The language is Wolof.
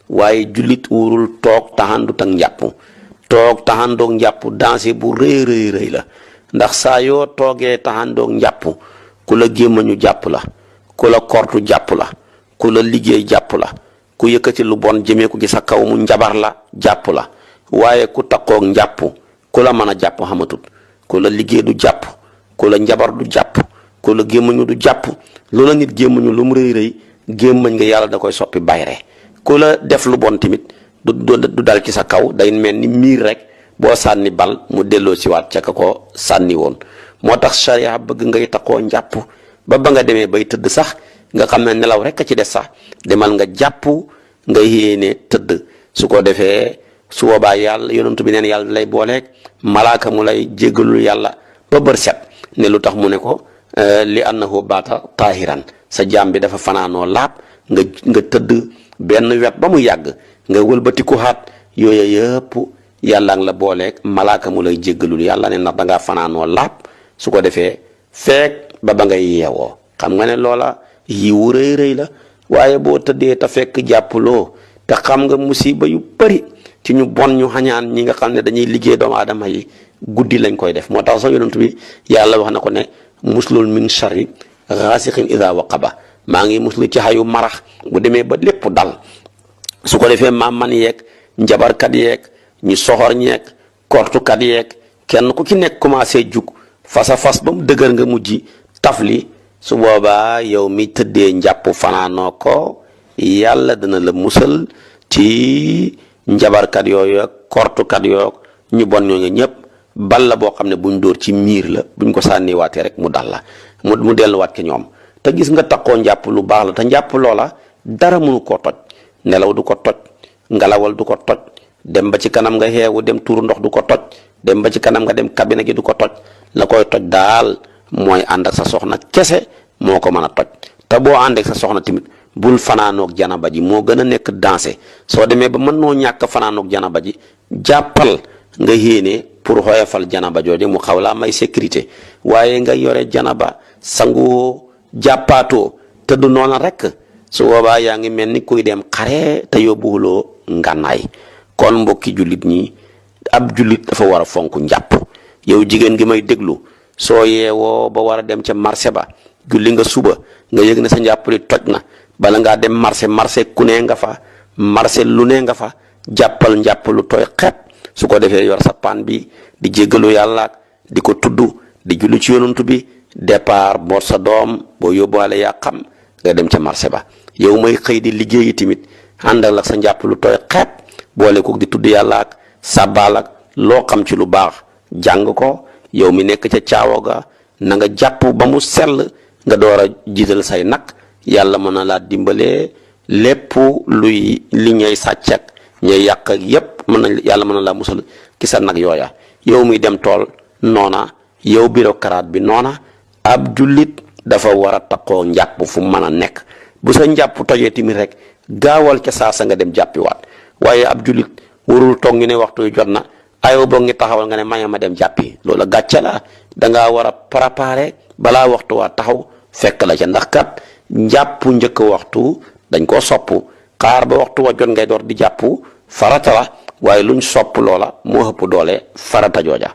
waaye jullit wurul toog taxandut ak njàpp toog taxandoog njàpp danger bu rëy rëy rëy la ndax saa yoo toogee taxandoog njàpp ku la gémmañu jàpp la ku la kortu jàpp la ku la liggéey jàpp la ku yëkkati lu bon jëmee ko ci sa kaw mu njabar la jàpp la waaye ku takkoog njàpp ku la mën a jàpp xamatut ku la liggéey du jàpp ku la njabar du jàpp ku la gémmañu du jàpp lu la nit gémmañu lu mu rëy rëy gémmañ nga yàlla da koy soppi bayre ku la def lu bon tamit du dal ci sa kaw day mel ni miir rek boo sànni bal mu delloo si waat ca ka ko sànni woon moo tax charia bëgg ngay takkoo njàpp ba nga demee bay tëdd sax nga xam ne nelaw rek a ci des sax demal nga jàpp nga yéene tëdd su ko defee su boobaa yàlla yonentu bi neen yàlla lay booleeg malaaka mu lay jéggalul yàlla ba bër set ne lu tax mu ne ko li annahu baata taahiran sa jaam bi dafa fanaanoo laab nga tëdd benn wet ba mu yàgg nga wëlbatiku xaat yooyu yëpp yàlla nga la booleeg malaaka mu lay jéggalul yàlla ne ndax dangaa fanaanoo laab su ko defee feek ba ngay yeewoo xam nga ne loola yiwu rëy rëy la waaye boo tëddee te fekk jàppuloo te xam nga musiba yu bari ci ñu bon ñu xañaan ñi nga xam ne dañuy liggéey doomu aadama yi guddi lañ koy def moo tax sax yonent bi yàlla wax na ko ne muslul min sharri ghasiqin idha waqaba maa ngi muslu ci xayu marax bu demee ba lépp dal su ko defee man yeeg njabarkat yeeg ñu soxor ñeeg kortukat yeeg kenn ku ci nekk commencé jug fasa fas ba mu dëgër nga mujj tafli su boobaa yow mi tëddee njàpp fanaanoo ko yàlla dana la musal ci njabarkat yooyu ak kortukat yooyu ñu bon ñooñu ñëpp bal la boo xam ne buñ dóor ci miir la buñ ko sànniwaatee rek mu dal la mu delluwaat ke ñoom te gis nga takkoo njàpp lu baax la te njàpp loola dara mënu koo toj nelaw du ko toj ngalawal du ko toj dem ba ci kanam nga xeewu dem tuur ndox du ko toj dem ba ci kanam nga dem cabinet gi du ko toj la koy toj daal mooy ànd ak sa soxna kese moo ko mën a toj te boo ànd ak sa soxna tamit bul fanaanoog janaba ji moo gën a nekk dansé soo demee ba mën noo ñàkk fanaanoog janaba ji jàppal nga yéene pour xoyafal janaba jooju mu xaw laa may sécurité waaye nga yore janaba sangu jàppaatoo te du noona rek su boobaa yaa ngi mel ni kuy dem xare te yóbbuwuloo ngànnaay kon mbokki jullit ñi ab jullit dafa war a fonk njàpp yow jigéen gi may déglu soo yeewoo ba war a dem ca marché ba julli nga suba nga yëg ne sa njàpp li toj na bala ngaa dem marché ku ne nga fa marché lu ne nga fa jàppal njàpp lu tooy xepp su ko defee yor sa paan bi di jéggalu yàlla di ko tudd di julli ci yonantu bi départ boot sa doom boo yóbbuwaale yaa xam nga dem ca marché ba yow may xëy di liggéeyi tamit àndal ak sa njàpp lu tooy xepp boole ko di tudd yàlla ak sàbbaal ak loo xam ci lu baax jàng ko yow mi nekk ca caawa ga na nga jàpp ba mu sell nga door a jiital say nag yàlla mën na laa dimbalee lépp luy li ñay sàcc ak ñay yàq ak yépp yàlla mën na laa musal ki sa nag yooya yow muy dem tool noona yow bureaucrate bi noona ab jullit dafa war a takkoo njàpp fu mu mën a nekk bu sa njàpp tojee tamit rek gaawal ca saasa nga dem jàppiwaat waaye ab jullit warul toog ñu ne waxtu yu jot na ayoo boog ngi taxawal nga ne ma dem jàppi loola gàcce la dangaa war a préparer balaa waxtu waa taxaw fekk la ca ndax kat njàpp njëkk waxtu dañ koo sopp xaar ba waxtu wa jot ngay door di jàpp farata la waaye luñ sopp loola moo ëpp doole farata jooja